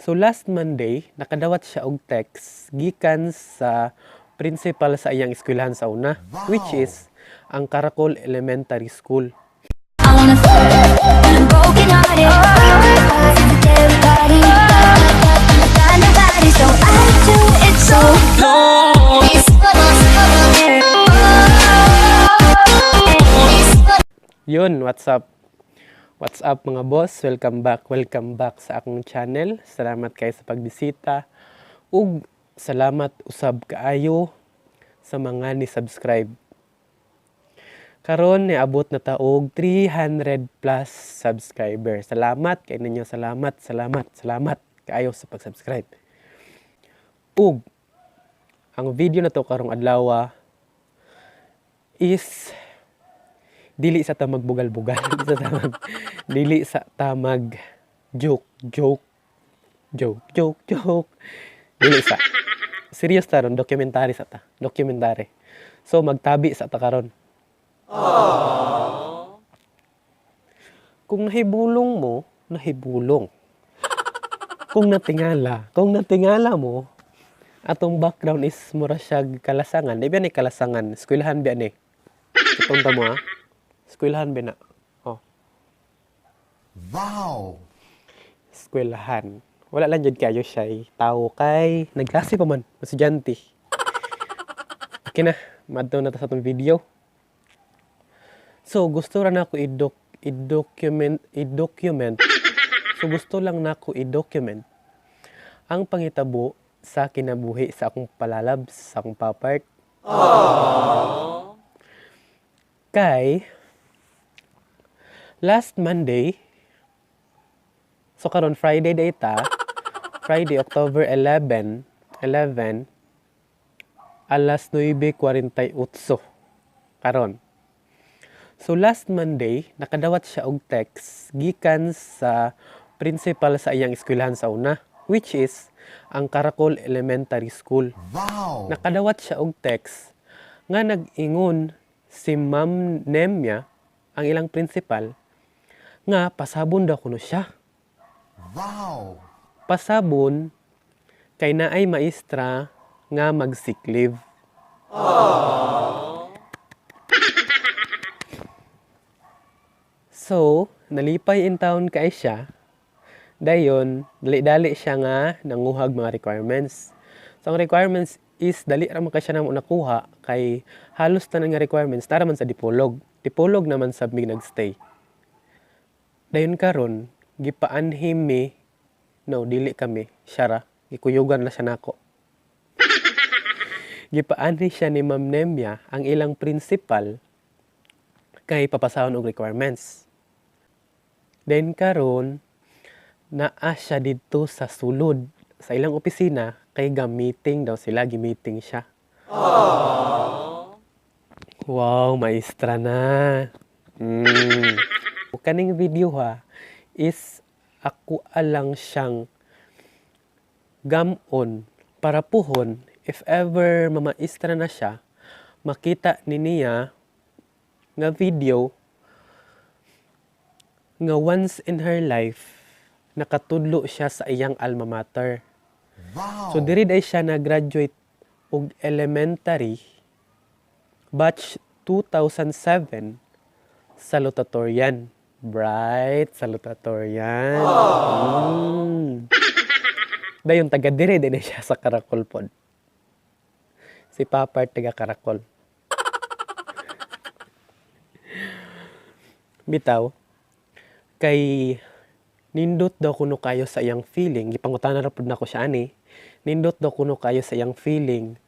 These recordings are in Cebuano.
So last Monday, nakadawat siya og text gikan sa principal sa iyang eskwelahan sa una, which is ang Caracol Elementary School. I wanna and I'm broken hearted. Since the day we party, got nobody, so I do it so long. Yun, what's up? What's up, mga boss? Welcome back sa akong channel. Salamat kay sa pagbisita. Ug salamat usab kaayo sa mga ni-subscribe. Karon niabot na ta og 300 plus subscriber. Salamat kay ninyo, salamat, salamat, salamat kaayo sa pag-subscribe. Ug ang video na to karong adlaw is dili sa ta magbugal-bugal, dili sa ta mag joke, joke, joke, joke, joke. Dili sa. Serious ta ron, documentary sa ta, documentary. So magtabi sa ta karon. Kung nahibulong mo, nahibulong. Kung natingala mo, atong background is mura siya kalasangan. Di ba ni kalasangan? Eskwelahan ba ni? Itong mo ha? Eskwelahan ba na? Oh. Wow! Eskwelahan. Wala lang jud kayo siya eh. Tao kay nagklase pa man, estudyante. Okay na, madto na ta sa atong video. So gusto ra nako i-document i-document. So gusto lang nako i-document ang pangitabo sa kinabuhi sa akong palalabs, sa akong papart. Kay last Monday, so karon Friday data, Friday, October 11, 11, alas 9:48 karon. So last Monday, nakadawat siya og text gikan sa principal sa iyang eskwelahan sa una, which is ang Caracol Elementary School. Wow! Nakadawat siya og text nga nag-ingon si Ma'am Nemia, ang ilang principal, nga pasabon daw kuno siya. Wow! Pasabon kay naay maestra nga mag-sick leave. So, nalipay in town kay siya. Dayon, dali-dali siya nga nanguhag mga requirements. So, ang requirements is dali ra man kay siya namo nakuha kay halos tanan nga requirements tara man sa Dipolog. Dipolog naman sab mi nagstay. Dayon karon gipaanhi mi, no, dili kami, siya ra, gikuyugan na siya nako. Gipaanhi siya ni Ma'am Nemia, ang ilang principal, kay papasahon og requirements. Then karon naa siya didto sa sulod sa ilang opisina kay ga-meeting daw sila, gi-meeting siya. Wow, maestra na. Kaning video ha is ako alang siyang gamon para puhon if ever mamaestra na siya, makita ni niya nga video nga once in her life nakatudlo siya sa iyang alma mater. Wow! So diri day siya na-graduate og elementary batch 2007, salutatorian. Bright salutatorian. Dayon taga dire din siya sa Caracol pod. Si Papa taga Caracol. Bitaw kay nindot daw kuno kayo sa iyang feeling, gipangutana ra pud nako siya ani. Nindot daw kuno kayo sa iyang feeling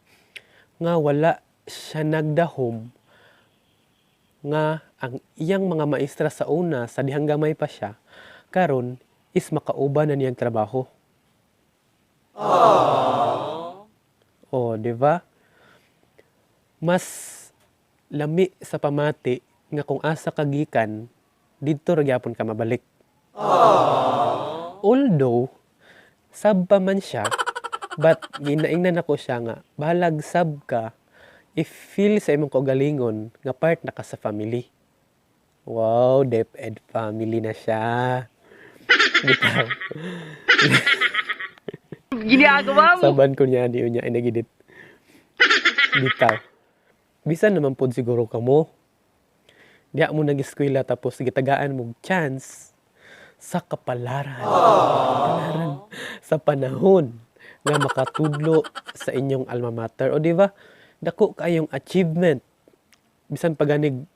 nga wala siya nagdahom nga ang iyang mga maestra sa una sa dihang gamay pa siya karon is makauban na niyang trabaho. Oh, di ba? Mas lami sa pamati nga kung asa ka gikan didto ra gyapon ka mabalik. Although sab pa man siya, but ginaingnan nako siya nga bahalag sab ka, if feel sa imong kaugalingon nga part na ka sa family. Wow, DepEd family na siya. Bitaw. Ginagawa mo. Saban ko niya niyo niya inagidit. Bitaw. Bisan naman pod siguro kamo. Diya mo nag-eskwela tapos gitagaan mo chance sa kapalaran. Kapalaran sa panahon nga makatudlo sa inyong alma mater. O di ba? Dako kayong achievement. Bisan paganig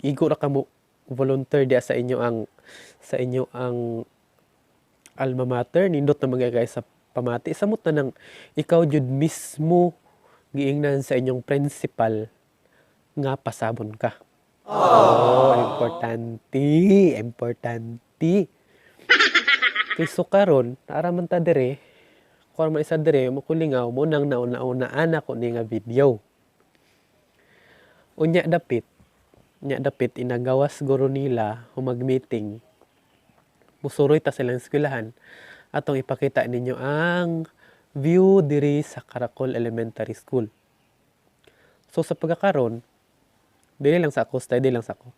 igo ra kamo volunteer diya sa inyo ang alma mater, nindot na mga kay sa pamati, samot na nang ikaw jud mismo giingnan sa inyong principal nga pasabon ka. Oh, importante, importante. Kay so karon, naara man ta dire, kuan man isa dire mo kulingaw mo nang nauna-unaan ako ni nga video. Unya dapit inagawas guro nila mag-meeting. Musuroy ta silang eskwelahan atong ipakita ninyo ang view diri sa Caracol Elementary School. So sa pagkakaron, dili lang sa ako, steady lang sa ako.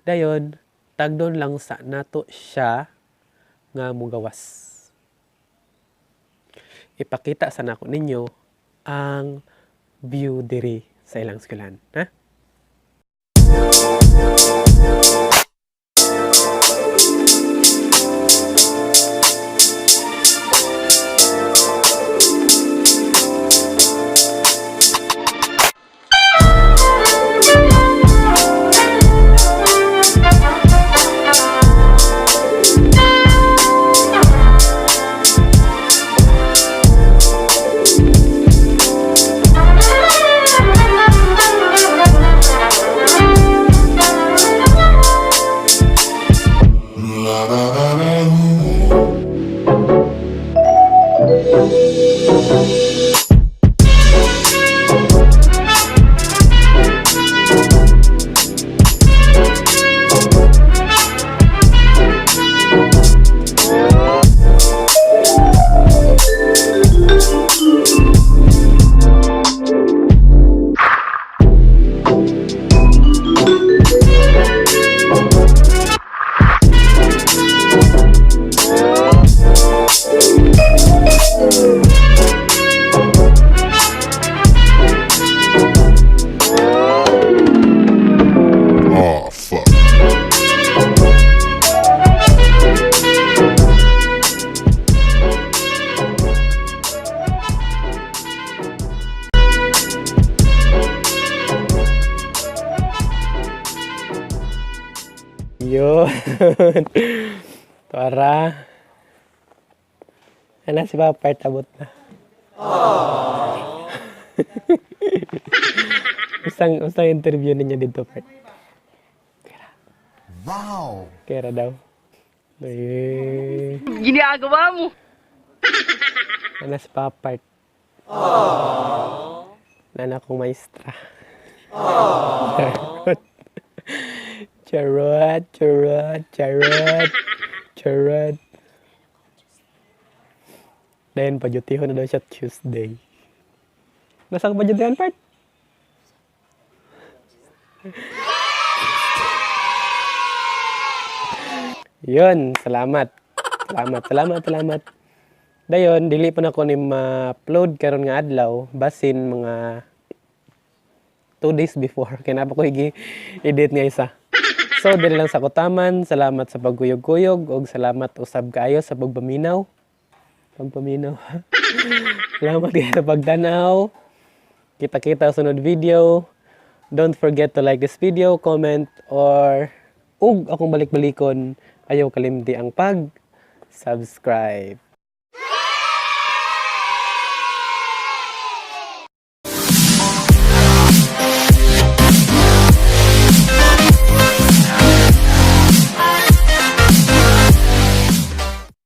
Dayon, tagdon lang sa nato siya nga mugawas. Ipakita sa nako ninyo ang view diri sa ilang eskwelahan. Ha? Oh, fuck. Yun. Para. Ano si Papa, abot na. Isang interview ninyo dito, Part. Wow. Kera daw. Eh, Ginagawa mo. ano si Papa? Nana kong maestra. Charot, charot, charot, charot. Then, padyutihon na daw siya Tuesday. Nasa ka padyutihan, part? Yun, salamat. Salamat, salamat, salamat. Dayon, dili pa na ko ni ma-upload karon nga adlaw, basin mga 2 days before. Kaya na pa ko edit nga isa. So, dili lang sa kutaman. Salamat sa pagkuyog-kuyog ug salamat usab kaayo sa pagpaminaw. Pagpaminaw. Salamat kayo sa pagtanaw. Kita-kita sa sunod video. Don't forget to like this video, comment, or ug akong balik-balikon, ayaw kalimti ang pag subscribe.